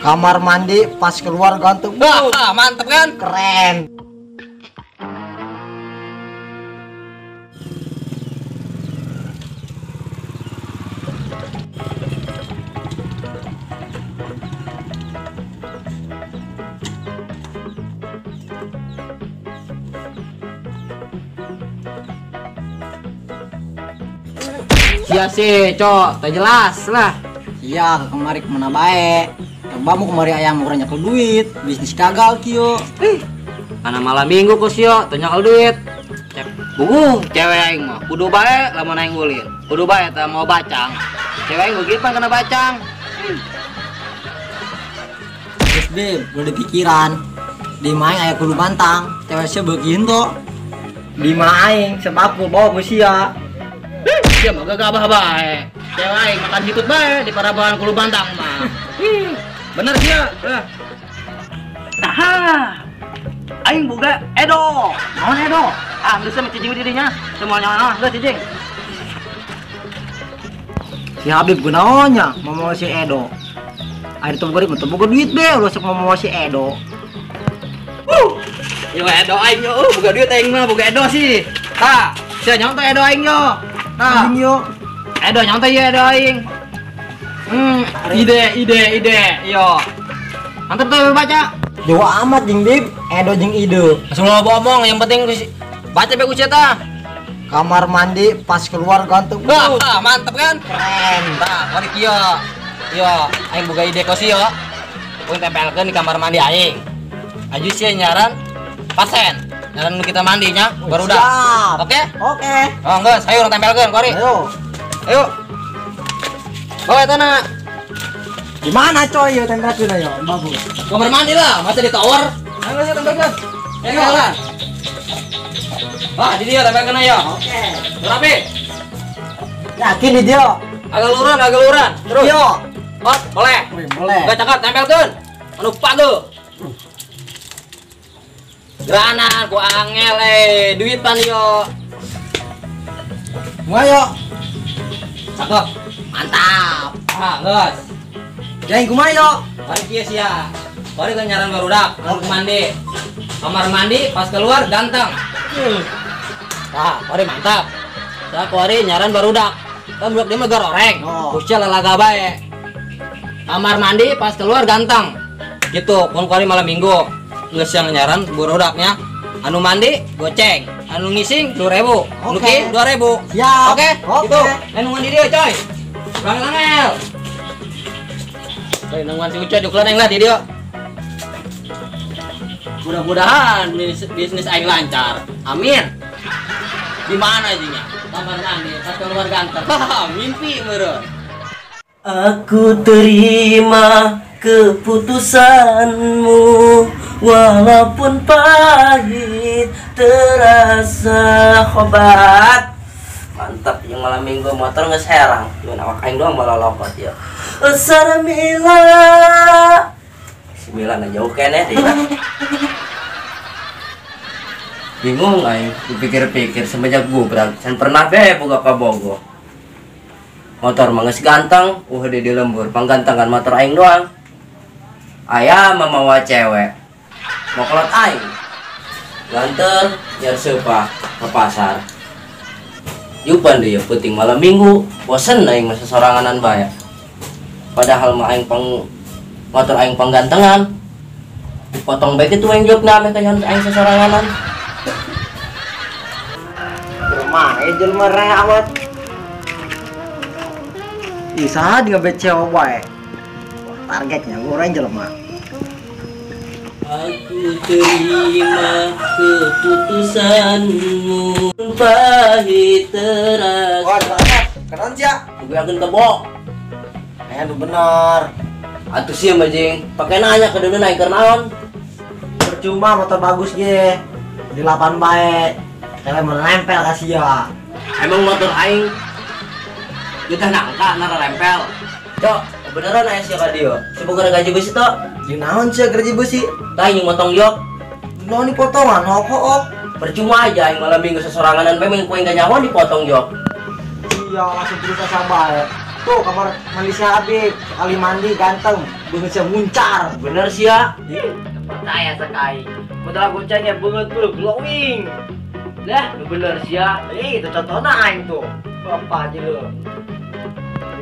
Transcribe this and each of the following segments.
Kamar mandi pas keluar ganteng. Wah, mantep kan? Keren. Iya sih, cok, tak jelas lah. Iya, kemari kemana baik. Coba mau kemari ayam mau nyekel duit, bisnis gagal kio. Karena malam minggu kok sio, nyekel duit. Buku cewek aing mah kudu bae lamun aing ulin. Kudu bae tah mau bacang. Cewek aing begitu pan kena bacang. Terus beb, udah pikiran. Di main aya kudu bantang, cewek sia begitu to. Di main sebab ku bawa ku sia. Sia mah gagabah bae. Cewek aing makan hitut bae di parabahan kudu bantang mah. Bener sia. Nah, aing boga Edo. Naon Edo? Ah, geus mah cicing dirinya. Semua nyawa geus cicing. Si Habib gunaonnya mau si Edo. Air tuh boga boga duit be, lu sok mau si Edo. Yo Edo aing yo, boga duit aing mah boga Edo sih. Tah, sia nyontoh Edo aing yo. Tah, yo. Edo nyontoh ye Edo aing. Ide yo. Mantep tuh baca. Jauh amat jeung Bib, Edo jeung ide. Langsung lo omong, yang penting baca be ku tah. Kamar mandi pas keluar ganteng. Wah, mantep kan? Keren. Tah, mari kieu. Yo, aing boga ide kosi yo. Pun tempelkeun di kamar mandi aing. Aju sia nyaran pasen. Nyaran kita mandinya baru udah. Oke? Oke. Oh, geus, ayo urang tempelkeun kori. Ayo. Ayo. Bawa eta na. Di mana coy yo tempelkeun ayo? Bagus. Kamar mandi lah, masa di tower. Ayo geus tempelkeun. Ayo lah. Wah, di dia tempelkeun ayo. Oke. Rapi. Yakin di dia. Agak luran. Terus. Yo. Oh, boleh. Boleh. Enggak cakep tempelkeun. Anu padu. Geranan ku angel duit pan yo. Mua yo. Cakep. Mantap. Ah, geus. Jangan kumaha yo. Bari kieu sia. Bari kan nyaran barudak, anu mandi. Kamar mandi pas keluar ganteng. Tah, bari mantap. Tah kuari nyaran barudak. Kan budak dia mah goreng. Kusia lalaga bae. Kamar mandi pas keluar ganteng. Gitu, kun kuari malam minggu. Geus yang nyaran barudaknya. Anu mandi goceng, anu ngising 2000, anu ki 2000. Siap. Oke, gitu. Nungguan di dia, coy. Bang Langel. Coy, nungguan si Uco juklan aing lah di dia. Mudah-mudahan bisnis aing lancar. Amin. Di mana ajinya? Kamar mandi pas keluar ganteng. Haha, mimpi meureun. Aku terima keputusanmu walaupun pahit terasa obat. Mantap, yang malam minggu motor nggak serang, cuman awak aing doang malah lokot ya. Sarmila, si Mila nggak jauh kene deh. Bingung aing, dipikir-pikir semenjak gubrak, can pernah be boga kabogo. Motor mah geus ganteng, di lembur, panggantengan motor aing doang. Ayah mamawa cewek, mau kolot aing. Ganteng, nyar seupa ke pasar. Jupan deh ya penting malam minggu, bosen aing mah sesoranganan bae. Padahal mah aing pang motor aing panggantengan. Dipotong bae kitu aing jokna meh ka aing sesoranganan. Rumah jelema reh amat. Ih, saha di ngebet cewek bae. Targetnya urang jelema. Aku terima keputusanmu pahit terasa. Wah, keren sia. Gue yakin kebo. Aduh bener. Atuh sia mah jeung pake nanya ke deuna naik keur naon. Percuma motor bagus ge. Di lapan bae. Cewek mau nempel ka sia. Emang motor aing kita nangka nara nempel. Cok, beneran aya sia ka dieu. Si boga gaji beusi to. Jeung naon sia gaji beusi? Tah jeung motong jok. Naon dipotongan hok-hok. Percuma aja aing malam minggu sesoranganan bae mung kuing nyawa dipotong jok. Iya, langsung terus asa bae. Tuh kamar mandi si Habib, sekali mandi ganteng, Beungeut sia muncar. Bener sia. Percaya sekali. Modal goncangnya beungeut beuh glowing. Lah, bener sia. Itu contohna aing tuh. Bapak aja lu.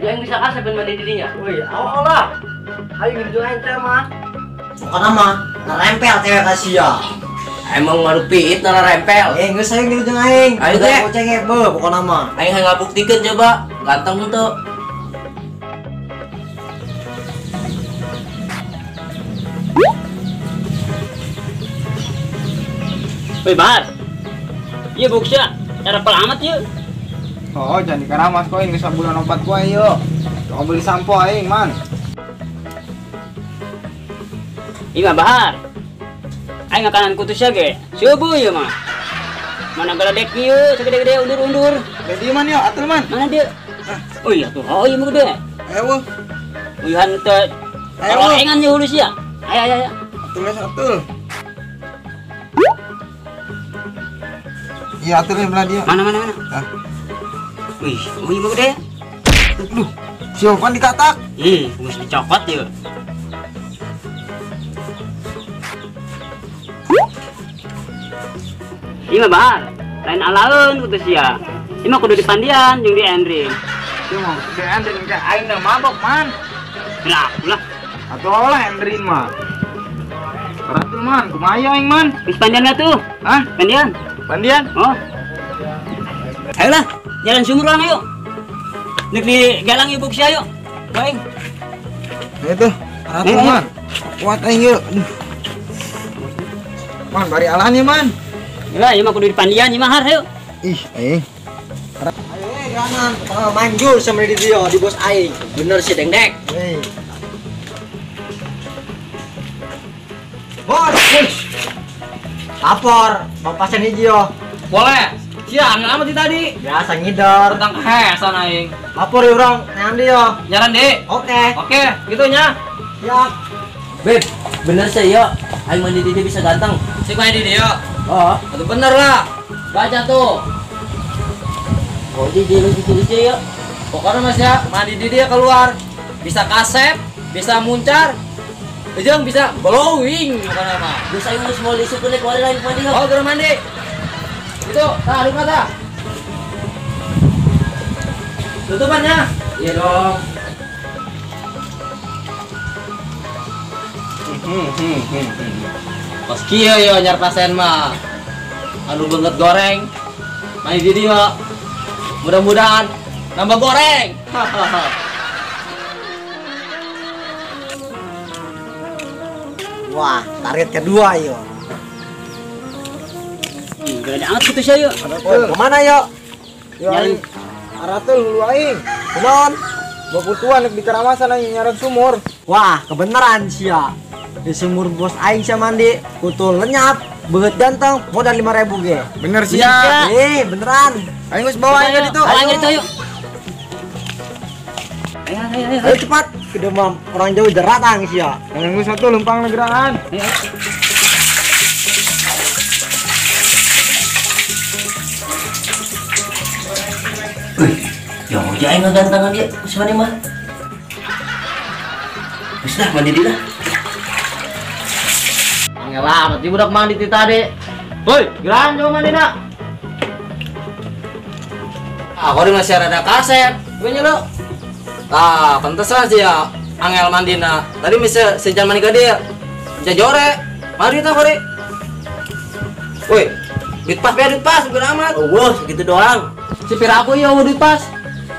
Yang bisa kasih ben mandi dirinya. Wih, awal lah. Ayo gitu aing teh mah. Pokokna mah narempel cewek ka sia. Emang ngaruh piit narempel. Geus aing gitu jeung aing. Ayo teh. Goceng beuh pokokna mah. Aing hayang ngabuktikeun coba, ganteng henteu. Woi, Bahar. Ieu buksa, cara amat yeuh. Oh, jangan dikaramas kok ini sabulan opat gua yuk. Tong beli sampo aing, man. Iya, Bahar. Aing ngakanan kutus ya ge. Subuh ieu mah. Mana galedek ieu segede-gede undur-undur. Di man yo, atul man. Mana dia? Oh iya tuh, oh iya mah gede. Ayo. Uyuhan teh. Ayo engan ieu hulus ya. Ayo ayo ayo. Atul atul. Iya atur belah dia. Mana mana mana. Hah. Wih, wih mah gede. Duh, siapa dikatak? Ih, geus dicokot ieu. Ieu mah Bahar, lain alaeun kutu sia. Ieu mah kudu dipandian jeung di Endrin. Ieu mah di Endrin ka aing mah mabok, man. Lah, ulah. Atuh lah Endrin mah. Beratul man, kumaha aing man? Geus pandian atuh. Hah? Pandian. Pandian? Oh. Ayolah, jalan sumur orang ayo. Nek di galang ibu sia ayo. Baik. Nah itu, ratu man. Kuat aing yeuh. Man, bari alahan ya man. Lah, ieu mah kudu dipandian ieu mah har ayo. Ih, aing. Ayo gerangan, pertama manjur sama di dia di bos aing. Bener sih Dengdek. Hei. Bos. Lapor, bapak sen hiji yo. Boleh. Sia angel amat tadi. Biasa ngidor. Tentang kehesan aing. Lapor yo urang, nyan di yo. Nyaran di. Oke. Oke, gitu nya. Siap. Beb, bener sih yo. Aing mandi di dia bisa ganteng. Sik mandi di yo. Oh, itu bener lah. Baca tuh. Oh, jadi lu gitu aja yo. Pokoknya Mas ya, mandi di dia keluar. Bisa kasep, bisa muncar. Ejeng bisa glowing pokoknya mah. Bisa aing geus mau lisuk keluar lain mandi. Oh, geura mandi. Itu, tah aduk mata. Tutupannya. Iya dong. Pas kieu yo nyar pasen mah. Anu banget goreng. Mandi di dia. Mudah-mudahan nambah goreng. Wah, target kedua yo. Gede amat gitu sih yo. Kemana yo? Yo aing. Aratul hulu aing. Kunaon? Baputuan di Keramasan aing nyaran sumur. Wah, kebenaran sia. Di sumur bos aing sia mandi, kutu lenyap, beungeut ganteng, modal 5.000 ge. Bener sia. Beneran. Aing geus bawa aing ka ditu. Aing ka ditu ayo. Ayo ayo ayo. Ayo cepat. Kedemam orang jauh jeratang sia. Aing geus satu lempang negerahan. Wih, ya aja aing ngagantangan dia, semana mah. Wis lah mandi di lah. Angel amat di budak mandi ti tadi. Woi, geran coba mandi nak. Ah, kau masih rada kaset. Gue nyelo. Ah, pantesan sih ya angel mandi na. Tadi bisa sejan mandi ke dia. Bisa jore. Mari ta kori. Woi, duit pas biar duit pas, bukan amat. Oh, wah, segitu doang. Si pira aku ya duit pas.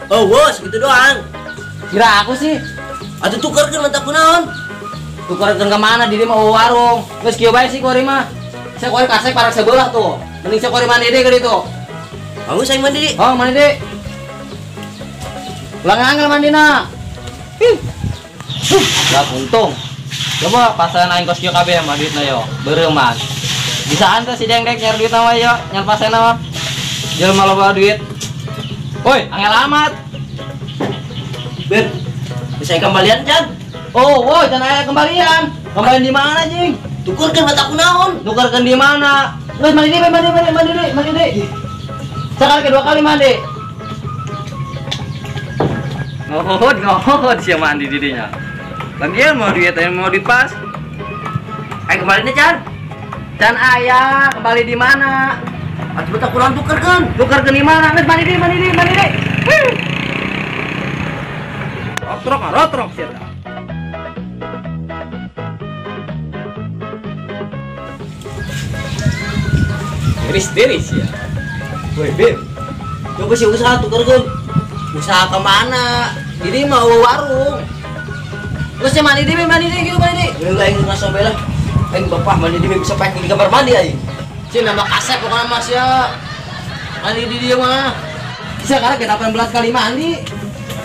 Oh, wah, segitu doang. Kira aku sih. Atuh tukarkeun mantap kunaon? Tukarkeun ke mana di mah warung. Geus kieu bae sih kori mah. Saya kori kasek parak sebelah tuh. Mending saya kori mandi deh ke ditu. Bangun saya mandi. Oh, mandi deh. Ulang angel mandi na. Ih. Lah untung. Coba pasangan aing kos kieu kabeh mah duitna yo. Beureuman. Bisaan teh si Dengdek nyari duit mah yo, nyar pasena mah. Jelema loba duit. Woi, angel amat. Beb, bisa kembalian Chan? Oh, woi, jangan aya kembalian. Kembalian di mana, jing? Tukarkeun mata kunaon? Tukarkeun di mana? Geus mandi deui, mandi mandi mandi deui, mandi deui. Sekali kedua kali mandi. Ngohod, ngohod sia mandi dirinya. Lagian mau duit aing mau duit pas. Aing kembali nih Chan. Can aya kembali di mana? Atuh betah kurang tukerkeun. Tukerkeun di mana? Geus mandi deui, mandi deui, mandi deui. Rotrok, rotrok sia. Tiris-tiris ya. Woi, Beb. Coba sih usaha tukerkeun. Usaha kemana? Ini mau warung. Terus ya mandi deui, mandi deui gitu, mandi deui. Enggak aing ngasih bae lah. Aing bapak mandi deui bisa pakai di kamar mandi aing. Si nama kasep pokoknya mas ya. Mandi di dia mah. Sia karena ke 18 kali mandi.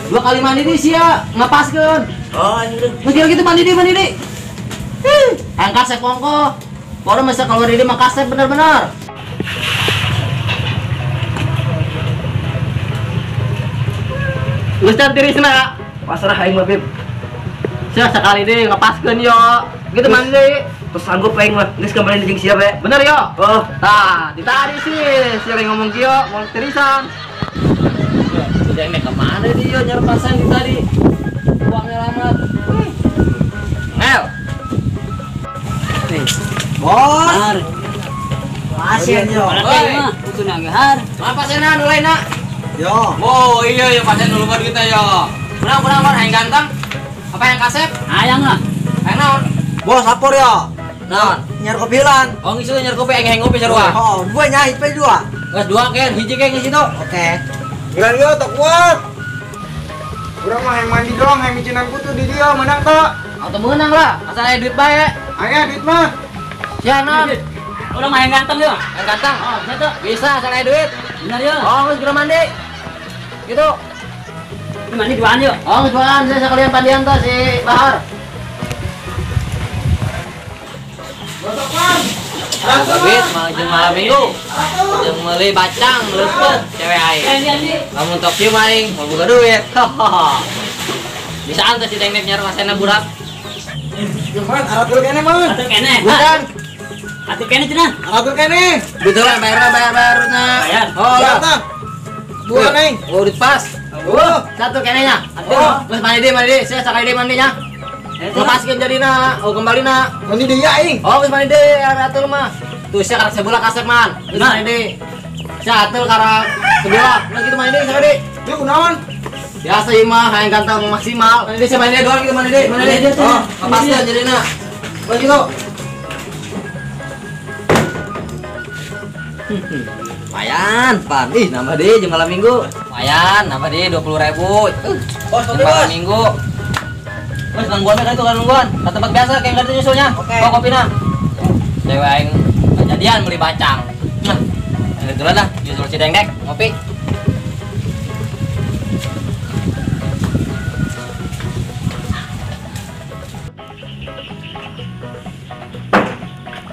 2 kali mandi di sia ngapaskeun. Oh anjir. Mikir gitu mandi di, mandi di. Aing kasep kongko. Pokoknya masa keluar di dia mah kasep bener-bener. Geus tirisna. Pasrah aing mah Beb. Sia sekali deh ngapaskeun yo. Gitu mandi. Terus sanggup aing mah geus kembali jeung sia bae. Bener yo. Oh, tah, di tadi sih sia ngomong kieu mau tirisan. Si Deng kemana dia nyari pasan di tadi? Uangnya lama. Mel. Nih. Bos. Pasien yo. Oi, kudu nanggar. Ma pasienan ulai nak. Yo. Oh, iya ya pasien dulu buat kita yo. Kurang kurang kurang yang ganteng. Apa yang kasep? Ayang lah. Hayang naon? Bos lapor yo. Naon? Nyar kopilan. Oh ngisi nyar kopi aing ngopi sarua. Oh, dua nya hiji dua. Geus dua ken, hiji ken ngisi tuh. Oke. Geran yo tak kuat. Urang mah hayang mandi doang, hayang micinan kutu di dia menang tak? Atau menang lah, asal aya duit bae. Aya duit mah. Sia naon? Urang mah hayang ganteng yo. Hayang ganteng? Oh, bisa tuh. Bisa asal aya duit. Bener yo. Oh, geus geura mandi. Gitu. Ini mandi duaan yo. Oh, geus duaan, saya sekalian pandian tuh si Bahar. Duit jeung malam minggu. Jeung meuli bacang leupeut cewek aing. Lamun tok kieu mah aing mau boga duit. Bisaan teh si Dengdek nyar masena burak. Man, aratur kene man. Atur kene. Bukan. Atur kene cenah. Aratur kene. Betulan bayar bayar na. Bayar. Oh, lah. Dua neng. Oh, duit pas. Oh, satu kene nya. Oh, geus mandi deui, mandi deui. Saya sakali deui mandi nya. Lepaskeun jadina, oh kembali na. Mandi deui aing. Oh, geus mandi deui atur mah. Tuh sia karek sebelah kasep man. Geus mandi deui. Sia atur karek sebelah. Nah gitu mandi deui sakali. Ieu kunaon? Biasa ieu mah hayang ganteng maksimal. Mandi deui sia mandi deui doang gitu mandi deui. Mandi deui. Oh, lepaskeun jadina. Geus gitu. Lumayan, pan. Ih, nambah deui jeung malam minggu. Lumayan, nambah deui 20.000. Bos, kopi malam minggu. Bos, nungguan kan itu kan nungguan. Ke tempat biasa kayak ngerti nyusulnya. Oke. Bawa kopi nah. Cewek aing kejadian beli bacang. Nah, kebetulan lah nyusul si Dengdek ngopi.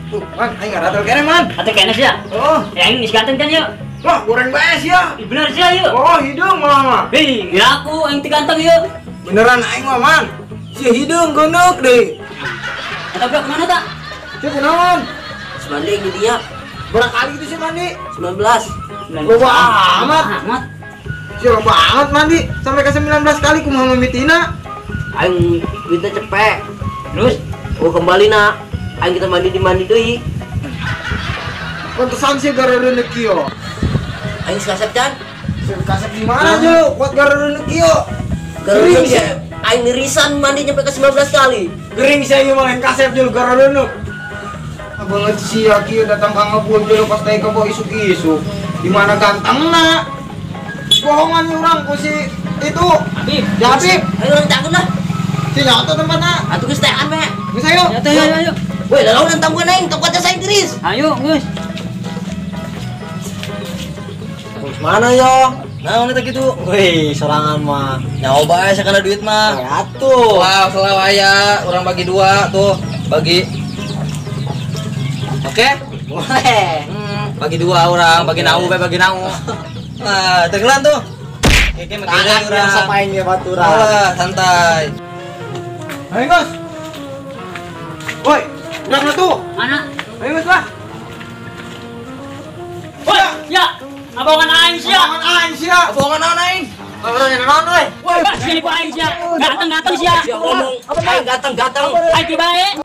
Tuh, man, aing ngaratul kene, man. Atuh kene sia. Oh, aing geus ganteng kan yuk. Wah, goreng bae sia. Ih, bener sia yuk. Oh, hidung malah mah. Hei, gila aku aing teh ganteng yuk. Beneran aing mah, man. Si hidung gondok deui. Eta budak kemana tak? Si kunaon? Mandi di dia. Berapa kali itu sih mandi? 19. Loba amat. Amat. Si loba amat mandi sampai ke 19 kali kumaha mimitina. Aing duitnya cepet. Terus oh kembali nak. Aing kita mandi di mandi deui. Pantesan sih gara-gara kieu. Aing kasep can. Kasep di mana jo? Kuat gara-gara kieu. Gering sih. Aing nirisan mandi nyampe ke 19 kali. Gering sih ieu mah yang kasep jo gara-gara. Banget sih ya kieu datang ka ngebul jo pas teh kebo isuk-isuk. Di mana gantengna? Bohongan urang ku si itu. Habib. Ya Habib. Ayo urang tanggung lah. Si nyato tempatna. Atuh geus tean bae. Geus ayo. Ayo ayo ayo. Woi, lalaunan tangguhan aing, tongkatnya saya tiris. Ayo, geus. Terus mana yo? Nah, eta gitu. Wih, sorangan mah. Nyawa bae sakana duit mah. Atuh. Wah, selalu aya, urang bagi dua tuh, bagi. Oke? Boleh. Bagi dua orang, bagi nau bae bagi nau. Nah, tenggelan tuh. Keke mah Tangan urang. biasa aing ya baturan. Wah, santai. Ayo, Gus. Woi, urang tuh. Mana? Ayo, Gus lah. Woi, ya. Abongan aing sia. Abongan aing sia. Abongan naon aing? Orang yang naon euy. Woi, sini ku aing sia. Ganteng-ganteng sia. Sia ngomong, aing ganteng-ganteng. Aing ti bae.